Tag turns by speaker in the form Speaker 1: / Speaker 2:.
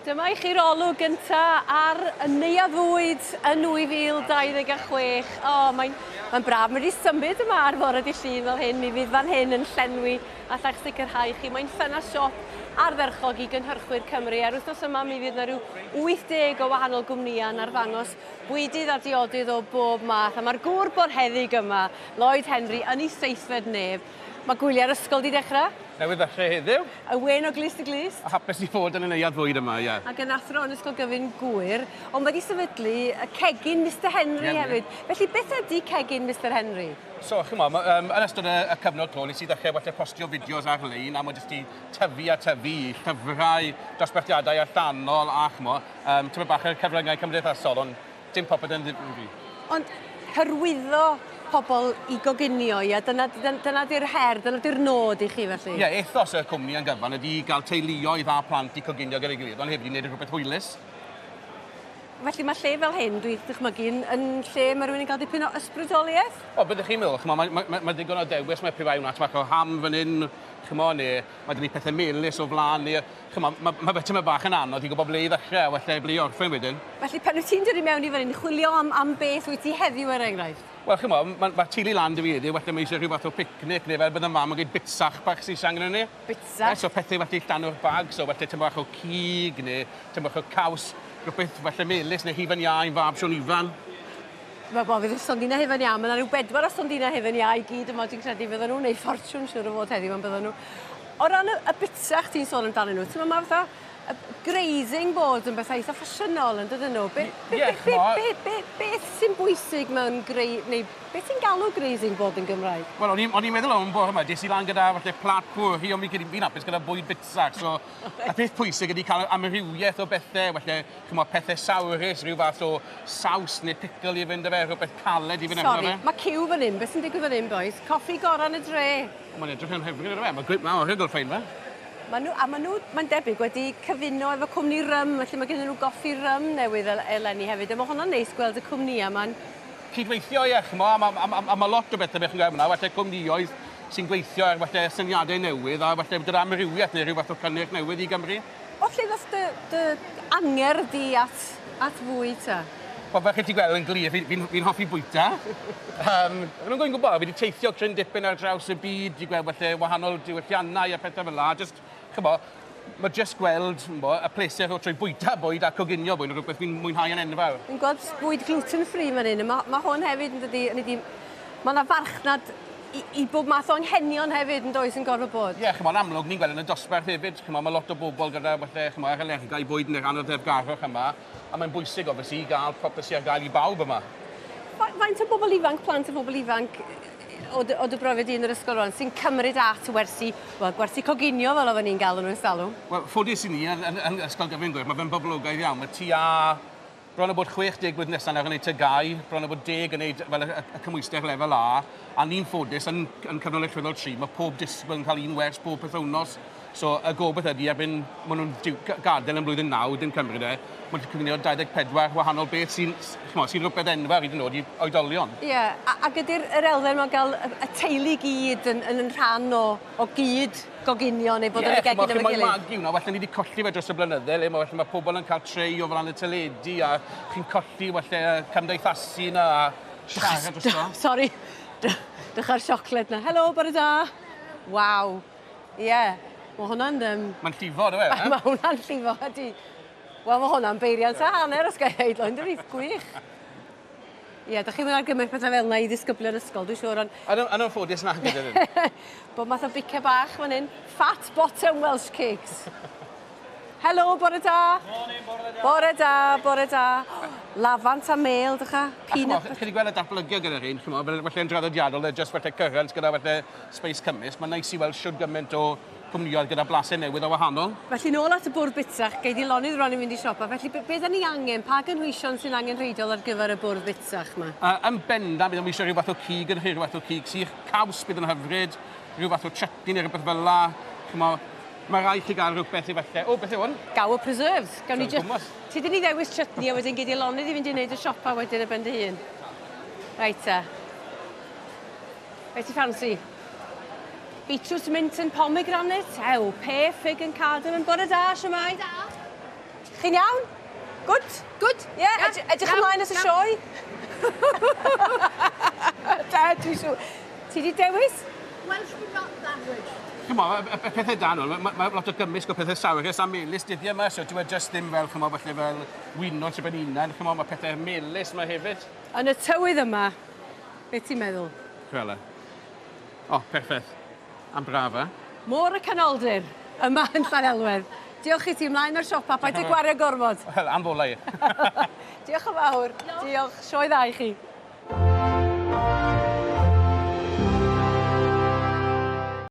Speaker 1: Dyma i chi'r olwg gynta ar y Neuadd Fwyd yn 2026. O, mae'n mae braf. Mae wedi symud yma ar fore dydd Llun fel hyn. Mi fydd fan hyn yn llenwi, alla'ch sicrhau chi. Mae'n ffenast siop ardderchog i gynhyrchwyr Cymru. A'r wythnos yma mi fydd yna rhyw 80 o wahanol gwmnïau yn arddangos bwydydd a diodydd o bob math. A mae'r gŵr bonheddig yma, Lloyd Henry, yn ei seithfed nef. Mae gwyliau'r ysgol 'di dechrau.
Speaker 2: Newydd ddechrau heddiw.
Speaker 1: Y wên o glust i glust.
Speaker 2: A hapus i fod yn y neuadd fwyd yma, ie.
Speaker 1: Ac yn athro yn Ysgol Gyfun Gŵyr, ond wedi sefydlu y cegin Mister Henry yeah, hefyd. Felly beth ydy cegin Mister Henry?
Speaker 2: So, ch'mo, yn ystod y cyfnod clo, nes i ddechrau falle postio fideos ar-lein, a mae jyst i tyfu a tyfu i llyfrau, dosbarthiadau allanol, a ch'mo, tymed bach ar cyfryngau cymdeithasol, ond dim popeth yn ddifri.
Speaker 1: Ond hyrwyddo pobl i goginio, ia? Dyna, dyna di'r her, dyna di'r nod i chi felly?
Speaker 2: Ie, yeah, ethos y cwmni yn gyfan ydy gael teuluoedd a plant i coginio gyda'i gilydd, ond hefyd i wneud rhywbeth hwylus.
Speaker 1: Felly mae lle fel hyn, dwi'n dychmygu, yn, yn lle mae rhywun yn cael dipyn o ysbrydoliaeth?
Speaker 2: O, byddwch chi'n meddwl, ch'mo, mae, mae, mae, mae digon o dewis, mae pry hwnna, bach o ham fan hyn, ch'mo, neu mae 'da ni pethau melys o flaen ni, ch'mo, mae, mae fe tymed bach yn anodd i gwybod ble i ddechrau, a falle ble i orffen wedyn.
Speaker 1: Felly pan wyt ti'n dod i mewn i fan hyn, chwilio am, am beth wyt ti heddiw er enghraifft?
Speaker 2: Wel, ch'mo, mae ma teulu lan 'da fi heddiw, falle mae eisiau rhyw fath o picnic, neu fel bydd y mam yn gweud bitsach bach sy'n angen yn ni.
Speaker 1: Bitsach?
Speaker 2: So pethau felly llanw'r bag, so falle tymed bach o cig, neu tymed bach o caws, rhywbeth falle melys, neu hufen iâ i'n fab Siôn Ifan.
Speaker 1: Wel, bo, fydd y stondinau hufen iâ, mae yna rhyw bedwar o stondinau hufen iâ i gyd yma, dwi'n credu, fydden nhw'n neud ffortiwn siŵr o fod heddiw, ond bydden nhw. O ran y bitsach ti'n sôn amdanyn nhw, ti'n meddwl, mae fatha y grazing boards yn bethau eitha ffasiynol yn dydyn nhw? Be, be,
Speaker 2: Ie,
Speaker 1: be, be, be, beth sy'n bwysig mewn greu, neu beth sy'n galw grazing board yn Gymraeg?
Speaker 2: Wel, o'n i'n meddwl am bore yma, des i lan gyda falle plat pwrhi, ond fi'n fi'n hapus gyda bwyd bitsach, so y peth pwysig ydy cael amrywiaeth o bethau, falle, ch'mo', pethau sawrus, rhyw fath o saws neu pickle i fynd â fe, rhywbeth caled i fynd efo fe.
Speaker 1: Sori, mae ciw fan hyn, beth sy'n digwydd fan hyn, bois? Coffi gorau yn y dre.
Speaker 2: Mae'n edrych yn hyfryd on'd yw e? Mae'n grip mawr, hygoel ffein 'ma.
Speaker 1: Ma' nhw, a ma' nhw, mae'n debyg, wedi cyfuno efo cwmni rym, felly mae gennyn nhw goffi rym newydd eleni hefyd, a ma' hwnna'n neis gweld y cwmnïau 'ma'n...
Speaker 2: Cydweithio, ie, ch'mo', a ma' a ma' a ma' lot o bethe be' chi'n gweld fan 'na, falle cwmnïoedd sy'n gweithio ar falle syniadau newydd a falle bod yr amrywiaeth neu rhyw fath o cynnyrch newydd i Gymru.
Speaker 1: O lle ddoth dy, dy angerdd di at, at fwyd ta?
Speaker 2: Wel, fel chi 'llu gweld yn glir, fi'n fi fi hoffi bwyta. Fi'n yn gwybod, fi wedi teithio cryn dipyn ar draws y byd i gweld falle wahanol diwylliannau a pethau fel 'na. Just, ch'mo', mae just gweld, ch'mo', y pleser o trwy bwyta bwyd a coginio bwyd yn rhywbeth fi'n mwynhau yn enfawr.
Speaker 1: Fi'n gweld bwyd gluten free fan hyn, a ma' ma' hwn hefyd yn dydi, hynny 'di, ma' 'na farchnad i, i bob math o anghenion hefyd yn does yn gorfod bod?
Speaker 2: Ie, yeah, ch'mo', yn amlwg ni'n gweld yn y dosbarth hefyd, ch'mo', mae lot o bobl gyda falle, ch'mo', yr alergau bwyd neu'r anoddefgarwch yma, a mae'n bwysig obviously i gael popeth sy ar gael i bawb yma.
Speaker 1: Faint o bobl ifanc, plant a phobl ifanc o dy, o dy brofiad di yn yr ysgol rwan sy'n cymryd at wersi, wel, gwersi coginio fel oedden ni'n galw nhw ers talwm?
Speaker 2: Wel, ffodus i ni yn, yn, yn Ysgol Gyfun Gŵyr, mae fe'n boblogaidd iawn. Mae tua bron o bod 60 blwyddyn nesaf nawr yn neud TGAU, bron o bod 10 yn neud fel y cymhwyster lefel A, a ni'n ffodus yn, yn cyfnod allweddol 3, mae pob disgybl yn cael un wers bob pythewnos. So y gobaith ydy erbyn maen nhw'n gadael yn blwyddyn 9, dim cymryd e, maen nhw'n cyfnod 24 wahanol beth sy'n sy rhywbeth enfawr hyd yn oed i oedolion.
Speaker 1: Ie, yeah, ac ydy'r yr elfen mae'n cael y, y teulu gyd yn, yn, yn rhan o gyd goginio neu bod yn y gegin efo'i gilydd.
Speaker 2: Ie, mae'n magu hwnna, falle ni wedi colli fe dros y blynydde, le mae, mae pobl yn cael trei o flaen y teledu a chi'n colli falle cymdeithasu yna a siarad drosto.
Speaker 1: Sori, dycha'r siocled na. Helo, bore da. Waw. Ie, yeah. Mae hwnna'n...
Speaker 2: Mae'n llifo, ynddo fe?
Speaker 1: Mae hwnna'n llifo, ydy. Wel, mae hwnna'n beiriant a hanner, os gael ei dweud, yn gwych. Ie, yeah, da chi'n mynd argymell pethau fel yna i ddisgyblion ysgol, dwi'n siŵr, ond...
Speaker 2: Yn anffodus na, gyda ni.
Speaker 1: Bob math o bice bach fan hyn. Fat bottom Welsh cakes. Helo, bore da.
Speaker 3: Morning, bore da.
Speaker 1: Bore da, bore da. Lafant a mel, dycha.
Speaker 2: Peanut butter. Chi wedi gweld y datblygiad gyda rhein, ch'mo', fel falle yn draddodiadol, they're just falle currants gyda falle spice cymysg. Mae'n neis i weld shwd gymaint o cwmnïoedd gyda blasau newydd a wahanol.
Speaker 1: Felly nôl at y bwrdd bitsach, gei di lonydd rwan i fynd i siopa. Felly be, be da ni angen? Pa gynhwysion sy'n angenrheidiol ar gyfer y bwrdd bitsach yma?
Speaker 2: Yn bendant, bydd o'n eisiau rhyw fath o cig yn rhyw fath o cig sych, caws bydd yn hyfryd, rhyw fath o chutney neu rhywbeth fel 'la. Ch'mo', mae rhaid chi gael rhywbeth i falle... O, beth yw hwn?
Speaker 1: Gower preserves. Gawn ni just... Ti di ni ddewis chutney a wedyn gei di lonydd i fynd i wneud y siopa wedyn ar ben dy hun. Reit ta. Be ti ffansi? Beetroot, mint and pomegranate. Ew, pear, fig and cardamom. Bore da, shwmae?
Speaker 4: Da.
Speaker 1: Chi Chi'n iawn? Good?
Speaker 3: Good.
Speaker 1: Ie, yeah, edrych ymlaen at y sioe? Da, dwi'n siŵr. Ti di dewis?
Speaker 3: Welsh but not language.
Speaker 2: Ch'mo, y pethau da nhw, ma lot o gymysg o pethau sawrus a melys dyddiau yma, so dyw e jyst ddim fel, ch'mo, falle fel winwns ar ben hunan, ch'mo, mae pethau melys yma hefyd.
Speaker 1: Yn y tywydd yma, beth ti'n meddwl?
Speaker 2: Fel e. O, perffaith. Am braf, e?
Speaker 1: Môr y Canoldir, yma yn Llanelwedd. Diolch i ti, ymlaen o'r siopa, paid â gwario gormod.
Speaker 2: Wel, am fola i.
Speaker 1: Diolch yn fawr. Diolch. Sioe dda i chi.